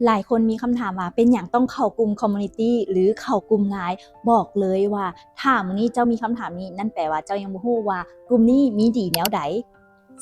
ຫຼາຍຄົນມີຄຳຖາມວ່າ ເປັນຫຍັງຕ້ອງເຂົ້າກຸ່ມ community ຫຼື ເຂົ້າກຸ່ມ LINE? ບອກເລີຍວ່າ ຖ້າມື້ນີ້ເຈົ້າມີຄຳຖາມນີ້ ນັ້ນແປວ່າເຈົ້າຍັງບໍ່ຮູ້ວ່າກຸ່ມນີ້ມີດີແນວໃດ.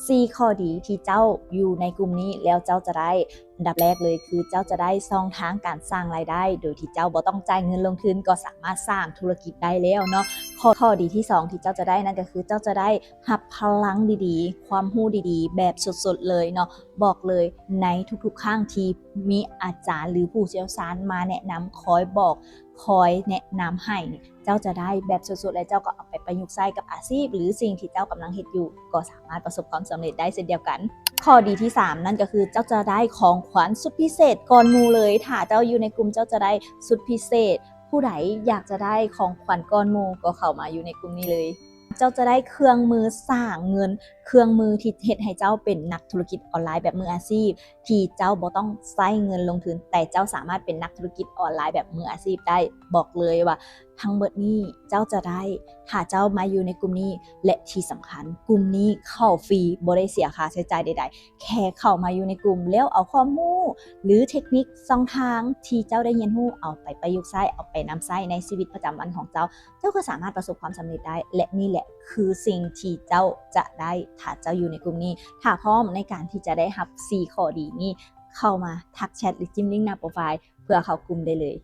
ສີ່ຂໍ້ດີທີ່ເຈົ້າຢູ່ໃນກຸ່ມນີ້ແລ້ວເຈົ້າຈະໄດ້ ອັນດັບແລກເລີຍຄືເຈົ້າຈະໄດ້ຊ່ອງທາງການສ້າງລາຍໄດ້ ໂດຍທີ່ເຈົ້າບໍ່ຕ້ອງຈ່າຍເງິນລົງທຶນກໍສາມາດສ້າງທຸລະກິດໄດ້ແລ້ວເນາະ. ຂໍ້ ຂໍ້ດີທີສອງທີ່ເຈົ້າຈະໄດ້ນັ້ນກໍຄືເຈົ້າຈະໄດ້ຮັບພະລັງດີໆ ຄວາມຮູ້ດີໆ ແບບສົດໆເລີຍເນາະ. ບອກເລີຍ ໃນທຸກໆຄັ້ງທີ່ມີອາຈານ ຫຼື ຜູ້ຊ່ຽວຊານມາແນະນຳ ຄອຍບອກ ຄອຍແນະນຳໃຫ້ ເຈົ້າຈະໄດ້ແບບສົດໆ ແລະ ເຈົ້າກໍເອົາໄປປະຍຸກໃຊ້ກັບອາຊີບ ຫຼື ສິ່ງທີ່ເຈົ້າກຳລັງເຮັດຢູ່ ກໍສາມາດປະສົບຄວາມສຳເລັດໄດ້ເຊັ່ນດຽວກັນ. ຂໍ້ດີທີສາມນັ້ນກໍຄືເຈົ້າຈະໄດ້ຂອງຂວັນສຸດພິເສດກ່ອນໝູ່ເລີຍ. ຖ້າເຈົ້າຢູ່ໃນກຸ່ມ ເຈົ້າຈະໄດ້ສຸດພິເສດ. ຜູ້ໃດຢາກຈະໄດ້ຂອງຂວັນກ່ອນໝູ່ ກໍເຂົ້າມາຢູ່ໃນກຸ່ມນີ້ເລີຍ. ເຈົ້າຈະໄດ້ເຄື່ອງມືສ້າງເງິນ, ເຄື່ອງມືທີ່ເຮັດໃຫ້ເຈົ້າເປັນນັກທຸລະກິດອອນລາຍແບບມືອາຊີບ ທີ່ເຈົ້າບໍ່ຕ້ອງໃຊ້ເງິນລົງທຶນ, ແຕ່ເຈົ້າສາມາດເປັນນັກທຸລະກິດອອນລາຍແບບມືອາຊີບໄດ້. ບອກເລີຍວ່າທັງໝົດນີ້ເຈົ້າຈະໄດ້ ຖ້າເຈົ້າມາຢູ່ໃນກຸ່ມນີ້ ແລະ ທີ່ສຳຄັນ ກຸ່ມນີ້ເຂົ້າຟຣີ ບໍ່ໄດ້ເສຍຄ່າໃຊ້ຈ່າຍໃດໆ. ແຄ່ເຂົ້າມາຢູ່ໃນກຸ່ມ ແລ້ວເອົາຄວາມຮູ້ ຫຼື ເທັກນິກ ຊ່ອງທາງທີ່ເຈົ້າໄດ້ຮຽນຮູ້ ເອົາໄປປະຍຸກໃຊ້, ເອົາໄປນຳໃຊ້ໃນຊີວິດປະຈຳວັນຂອງເຈົ້າ, ເຈົ້າກໍສາມາດປະສົບຄວາມສຳເລັດໄດ້ ແລະ ນີ້ແຫຼະຄືສິ່ງທີ່ເຈົ້າຈະໄດ້ ຖ້າເຈົ້າຢູ່ໃນກຸ່ມນີ້. ຖ້າພ້ອມໃນການທີ່ຈະໄດ້ຮັບສີ່ຂໍ້ດີນີ້, ເຂົ້າມາທັກແຊັດ ຫຼື ຈິ້ມລິ້ງໜ້າໂປຣໄຟລ໌ ເພື່ອເຂົ້າກຸ່ມໄດ້ເລີຍ.